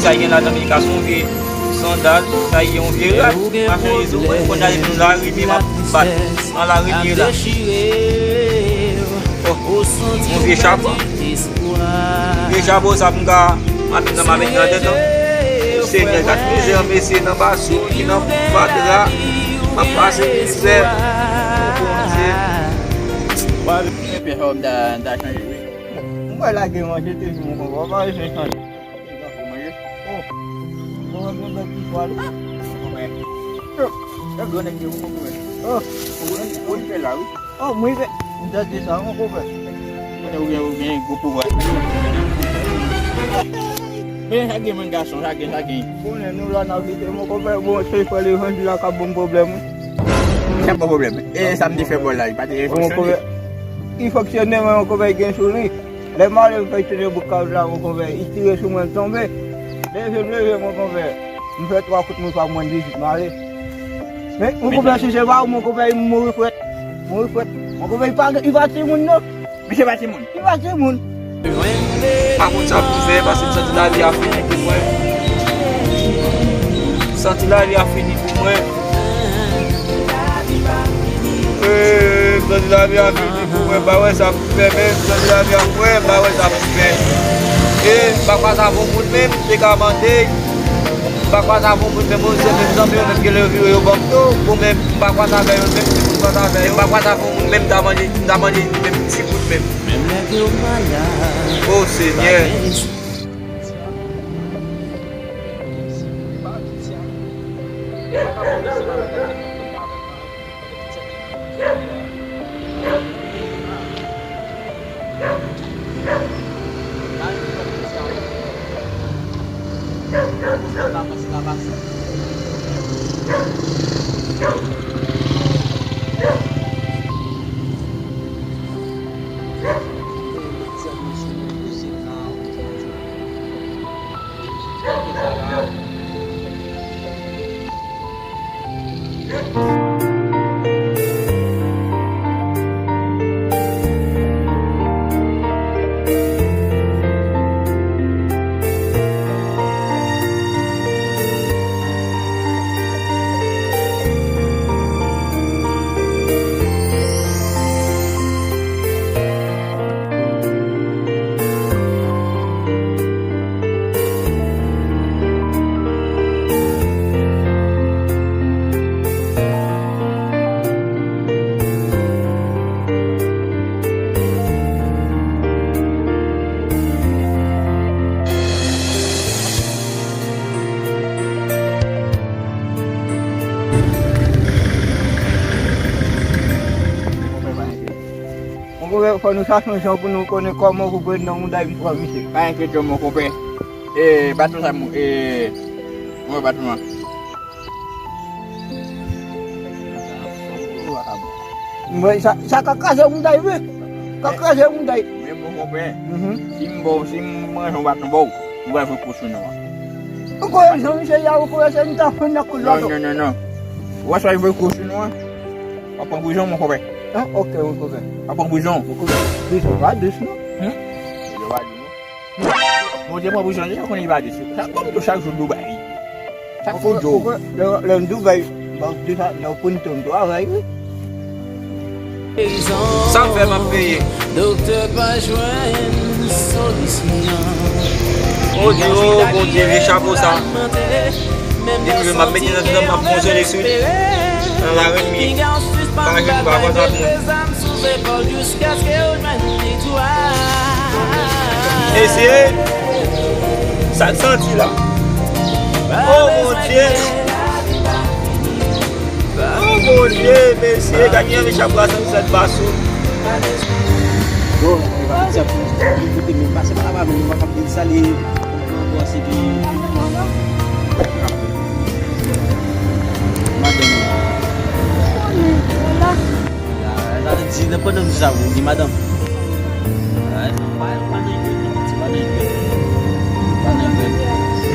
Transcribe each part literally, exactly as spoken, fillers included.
Sa gen ladan li ka se yon vye sandal, sa gen yon vye rad. Machann Izo, mwen konn ale nan lari, men m ap bat nan lari m ye la. Oh, yon vye chapo. Vye chapo sa pou m ka ap nan m ap met nan tèt lan. Senyè, gad mizè mesye nan baso, ki nan fatra, m ap pase mizè. Oh, Bondye. Epi, fò m ta, ta chanje, wi. Mwen lage manje toujou, mwen konprann. Mwen pa bezwen chanje. Ou manje? Oh, bon, bon, bon, ki fwa la. Yo, yo, grann nèg yo, ou konprann. Oh, ou, ou, ou fè la, wi. Oh, mwen fè. M tande sa, mon konpè. Konnen ou gen, ou gen gwo pouvwa. Men, sa gen moun gason, sa gen, sa gen. Konnen nou la, n ap kite, mon konpè. Bon, se fè levanjil la k ap ban m pwoblèm, wi. Sa pa pwoblèm. E sa m te fè bò la, li pa te fonksyone. Li fonksyone, men, mon konpè, gen sou li. Lè m ale, m fè tounen bout kay la, mon konpè, li tire sou mwen, m tonbe. Leve m leve, mon konpè, m fè twa kout, mwen pa mwen dizuit, m ale. Men, mon konpè, si se pa ou, mon konpè, m mouri frèt. Mouri frèt. Mon konpè, li pa, li pa timoun, non. Misye pa timoun. Li pa timoun. M pa konn sa pou m fè, paske m santi lavi a fini pou mwen. M santi lavi a fini pou mwen. Ee, m santi lavi a fini pou mwen, m pa wè sa pou m fè, men m santi lavi a fè, m pa wè sa pou m fè. E m pa kwaz avè yon moun menm, m te ka mande, m pa kwaz avè yon moun menm, yon sèl menm zanmi yo menm, gen lè yo vire yo ban m do, bon, men m pa kwaz avè yo menm, si m kwaz avè yo, m pa kwaz avè yon moun menm, m ta mande, m ta mande menm ti kout menm. O Senyè. Mon konpè, fò nou chache yon jan pou nou konnen kòman pou pran nan mouda m pran misye. Pa enkyete w, mon konpè. E, baton sa, mon, e, mwen baton an. Mwen, sa, sa ka kraze mouda, wi. Ka kraze mouda. Men, mon konpè, si m ba w, si m ranje yon baton ba w, ou pral voye kou sou nou an. Ou konnen jan misye ye a, ou konnen se nou ta pran nan kou lòt. Non, non, non, non. Ou wè sa, li voye kou sou nou an. W ap pran prizon, mon konpè. Ah, ok, mon konpè. W ap pran prizon. Mon konpè, prizon pa dous, non. Hmm? Prizon pa dous, non. Mon Dye, pran prizon, sa konnen li pa dous. Sa kòm tou chak jou Dubai. Chak fo djo. Lè, lè m Dubai, bon, deja, lè w konn tou m travay, wi. Sa m fè, m ap peye. Doktè pa jwenn solisyon. Bondye, o Bondye, vye chapo sa. Depi m ap mete nan tèt mwen, m ap fonksyone sou li. Nan lari m ye. Pa jwenn, pa konn sa moun. Mesye, sa k santi la? O Bondye! O Bondye, mesye, gade yon vye chapo a santi sa t pa sou. Bon, e pa sa pou kote men pase pa la pa men pa kap di sa li. Bon, se ki madanm. Sa vle di, nan pandan nou sa, ou gen madanm? Ah, non, pa, pa nan jwèt, non, piti, pa nan jwèt. Pa nan jwèt.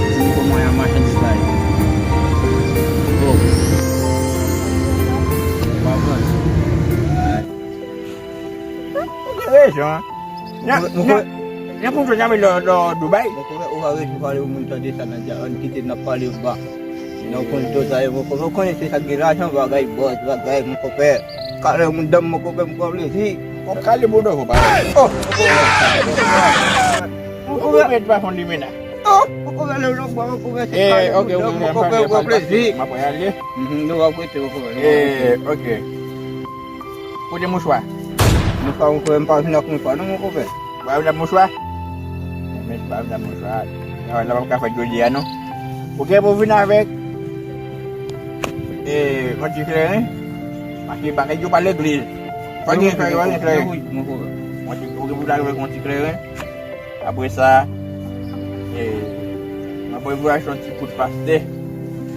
Di nou kòman y a machandiz la ye. Bon. Ou pa pran. Ou gen rezon, an. Mwen, mwen, Nan pou jwenn ame lò, lò Dubai. Mon kòpè, ou pa rete pale moun tande sa nan dja, ann kite n ap pale ba. Nan konn to sa yo, mon kòpè, ou konnen se sa k gen lajan, bagay bòz, bagay, mon kòpè. Kale moun danm, mon kòpè, m pran plezi. Ou kale moun danm, ou pa. Oh! Mon kòpè. Ou mèt pa fon limena. Oh! Mon kòpè, lè lòk bwa, mon kòpè, se kale moun danm, mon kòpè, m pran plezi. M ap ale. Mhm, nou va rete, mon kòpè, nou va rete. Eh, ok. Kote mouchwa? Mouchwa, mon kòpè, m pa vin ak mouchwa, non, mon kòpè. Ou pa vin ak mouchwa? Men pa vin ak mouchwa. Travay la p ap ka fèt jodi a, non. Ou gen pou vin avèk, eh, yon ti kleren. Paske bagay yo pa legliz. Pa gen kleren, pa gen kleren. Wi, mon kòpè. Yon ti, ou gen pou vin avèk yon ti kleren. Apre sa, eh, mwen voye voyaj yon ti kout pastè.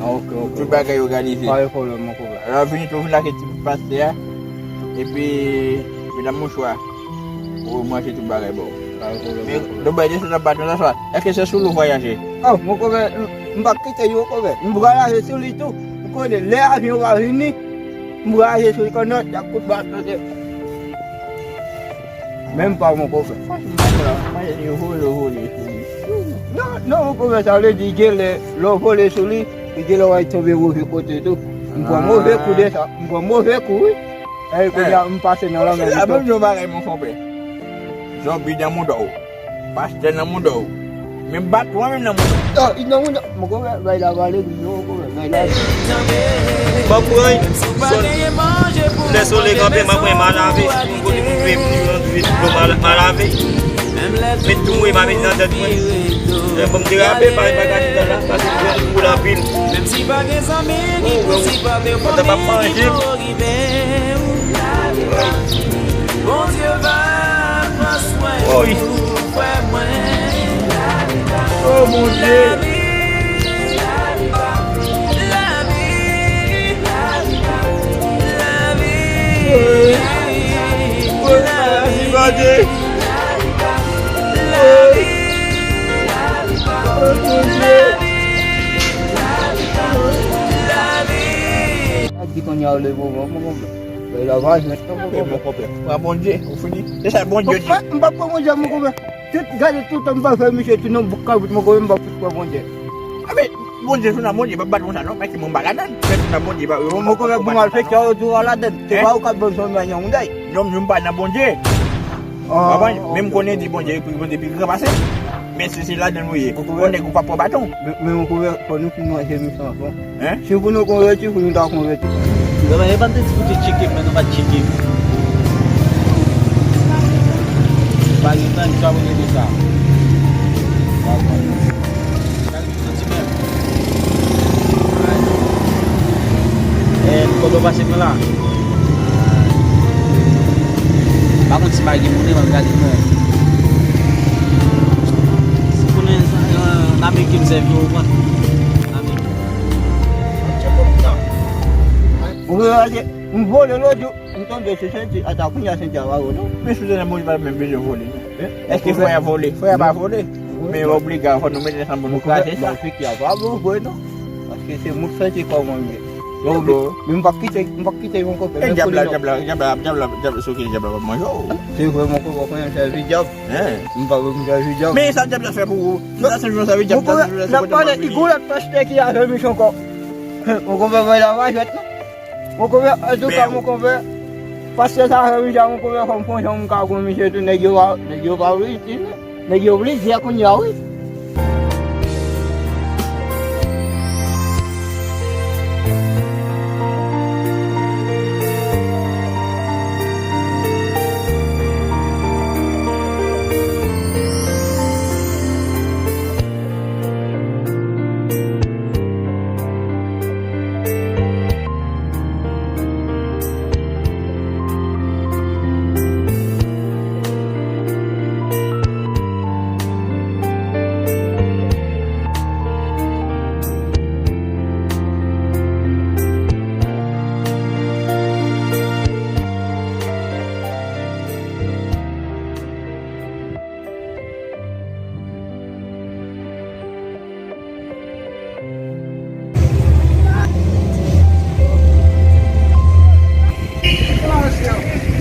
Ah, ok, ok. Tout bagay òganize. Pa gen pwoblèm, mon kòpè. Alò, vini tou, vin lage ti kout pastè a. Epi, medam mouchwa, ou manje tout bagay ba w. Pa gen pwoblèm, mon kòpè. Men, nou bay desann nan baton sa swa. Èske se sou l ou vwayaje? Oh, mon kòpè, m, m p ap kite yo, mon kòpè. M vwayaje sou li tou. Ou konnen, lè avyon va vini, m vwayaje sou li kònè, y ap kout baton, se Menm pa mon kòpè. Franchman, yo vole, vole sou li. Non, non, mon kòpè, sa vle di, gen lè, lè w vole sou li, gen lè w al tonbe move kote tou. M pran move kou de sa, m pran move kou, wi. E kounye a, m pase nan lanmè li tou. Menm jan bagay, mon kòpè. Zonbi nan mouda w. Pastè nan mouda w. Men baton an menm nan mouda w. Oh, li nan mouda. Mon kòpè, bay la vale, wi, non, mon kòpè, bay la. Ban pran, lè solèy kanpe, m ap pran, m a lave. Si yon kote pou m jwe, m jwe, m jwe dlo, m a, m a lave. Met tou mwen, m a met nan tèt mwen. Lè ban m derape, pa, pa gade dan la, paske m jwenn pou la pil. Menm si pa gen zanmi, ni pou si pa gen fanmi, ki pou rive ou. Bondye va pran swen ou, frè mwen. Oh, Bondye. Lavi, lavi, lavi, lavi. Lavi, lavi, lavi. Di kounye a w leve w, mon kòpè. Bay la va jwenn non, mon kòpè. Pran Bondye, ou fini. Se sa Bondye di. M pa pran Bondye, mon kòpè. Tout, gade tout tan m pa fè misye tou nan bouk kabrit, mon kòpè, m pa fout pran Bondye. Ebyen, Bondye, sou nan Bondye, pa bat konsa non, men ki moun pa ladann. Men sou nan Bondye, pa, mon kòpè, pou m al fè kè yo di w a ladann. Se pa ou k ap ban m sonm nan yon mouday. Non, m pa nan Bondye. Konprann? Men m konnen di Bondye, Bondye pi gran pase m. Men si se ladann ou ye, yon nèg ou pa pran baton. Men, men, mon kòpè, fò nou fin manje misyon an. Hein? Si pou nou konvèti, pou nou ta konvèti. Yo, men, yo pa t di pou te tcheke m, men nou pa t tcheke m. Pa gen tan, sa pou rele sa. Pa konn. Sa ki pou santi menm. Eh, kote w pase mwen la? Pa konn si m pa gen moun, men gade mwen. Si konnen, eh, n ap eke m sèvi w, ou konn. Ou vle raje, m vole lòt jou, m tonbe sou senti, ata kounye a senti a pa vole non. Men sou tande moun pa menm bezwen vole non. Èske frè a vole? Frè a pa vole. Men obliga fò nou mete ansanm pou nou kraze sa. Bon, figi a pa bon vre non. Paske se moun senti kòman m ye. Men m p ap kite, m p ap kite yon kòpè. E dyab la, dyab la, dyab la, dyab la, dyab la, sou ki dyab la p ap manje w. Se vre, mon kòpè, w konnen m sèvi dyab. M pa vle m sèvi dyab. Men sa dyab la fè pou ou? Sa se jan w sèvi dyab, sa se jan w sèvi dyab. N ap pale, i gon lòt pastè ki avè misye ankò. Mon kòpè, bay la va jwèt non. Mon kòpè, antouka, mon kòpè, pastè sa avè misye, mon kòpè, fò m fè yon jan m ka konn misye tou, nèg yo pa, nèg yo pa vle itil non. Nèg yo plizyè kounye a, wi.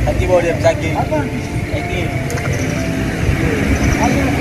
Sa ki pwoblèm, sa ki? Sa ki? Sa ki?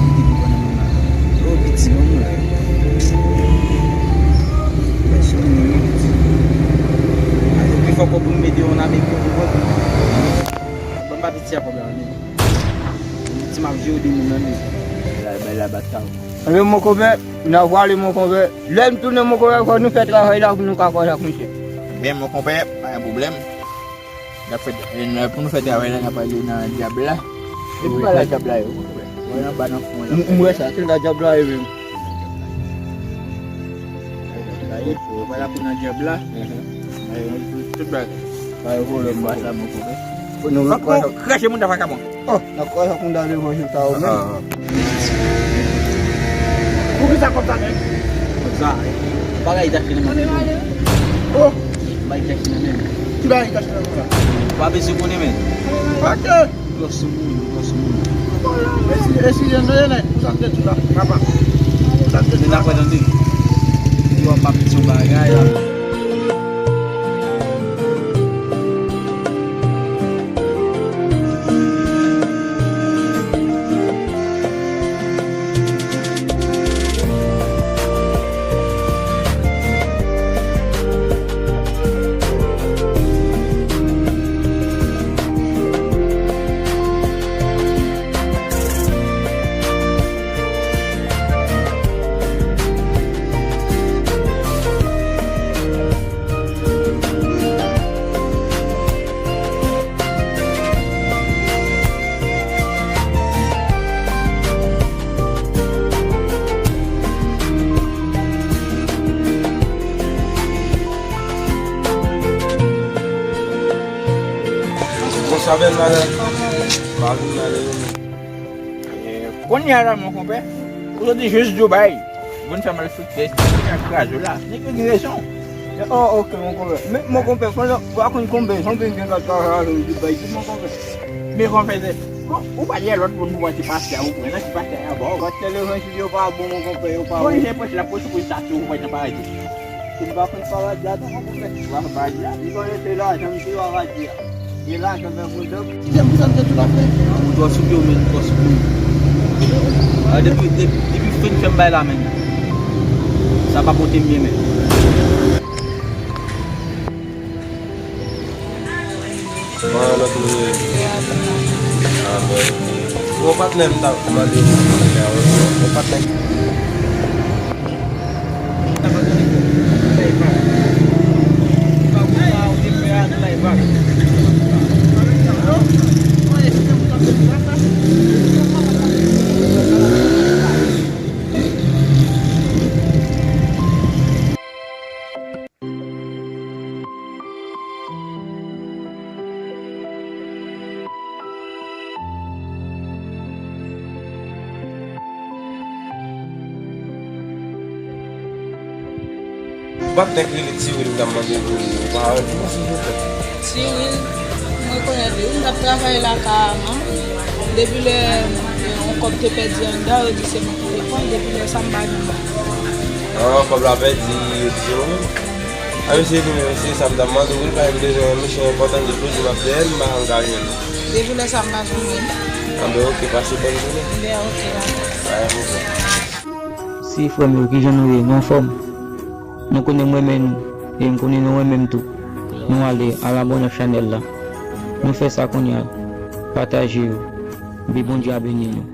w mete pou pran nan men la. O, piti, ban m wè. Mèsi, wi, piti. Ase pi fò kò pou m mete yon nan men pou mwen. Ban m ba piti a kòb la, men. Piti, m ap jere de moun nan, men. La, bay la bat sa. Ebyen, mon konpè, n a pwale, mon konpè. Lè n tounen, mon konpè, fò nou fè travay la pou nou ka kòrèk, mesye. Byen, mon konpè, pa gen pwoblèm. N ap fè, e, n, pou nou fè travay la, n ap ale nan dyab la. Epi pa la dyab la yo. Wè anba nan fon la. M, m wè sa, se la dyab la yo menm. Wè la pou nan dyab la. E, tout bagay. Pa gen pwoblèm, pa sa, mon konpè. Nou va krache moun nan vakabon. Oh, n ap kwaze ak moun nan levanjil sa yo menm. Ah. Poukisa kòb sa menm? Kòb sa, bagay tache nan men. Oh. Bagay tache nan men. Ki bagay tache nan men la? Pa bezwen konnen, men. Ok. Gwo soumoun, gwo soumoun. E si, e si jen nan, jen nan, pou sa m te di la, papa. Pou sa m te di la. Men n ap wè tande. Yo ap ap di yon bagay la. Bonswa, bèl madanm. Kòman ou ye? Mwen malere, mwen. Eh, kounye a la, mon konpè, ou soti jis Dubai. Moun fè malfektè, kounye a kraze w la. Nèg yo gen rezon. Oh, ok, mon konpè. Men, mon konpè, pandan, pa konn konbyen, konbyen gen gad travay avè w Dubai, di mon konpè. Men konpè, se, bon, ou pa di lòt moun pou pati pastè a, ou pran nan ti pastè a, bon. Pastè levanjil yo pa bon, mon konpè, yo pa bon. Bon, li gen pòch la, pou sou sa, si ou pa nan paradi. Si m pa konn paradi a, tonton konpè. Ou pa konn paradi a? Li konnen se lajan m te paradi a. Gen lajan nan bouda m. Ti jan pou sa m te tou la fè. Ou twò sou pye w, men, ou twò sou pye w. Ah, depi, depi, depi w fin fè m bay la, men. Sa pa pote m byen, men. Kòman lòt moun yo ye? Ah, bon. Bon, patnè m t ap mande w, yon patnè. Patnè k rele Ti Wil, m t ap mande pou ou pawòl pou mwen, silvouplè. Ti Wil, m rekonèt li. Wi, m t ap travay lakay a, non? Depi lè, eh, yon kòb te pèdi anndan, yo di se mwen ki te pran l. Depi lè sa, m pa janm bay. Ah, kòb la pèdi, yo di se ou menm? A, mesye, di mesye, sa m t ap mande w, wi, pa m bezwen yon misyon enpòtan, di pou di m ap dèyè l, m pa janm ka jwenn li. Depi lè sa, m pa janm jwenn li. Anben, ok, pase bòn jounen. Anben, ok, dakò. Pa gen pwoblèm. Si frè m yo, kijan nou ye? Nou anfòm? Nou konnen m renmen nou, e m konnen nou renmen m tou. Nou ale, al abòne ak chanèl la. Nou fè sa kounye a. Pataje yo. Epi Bondye a beni nou.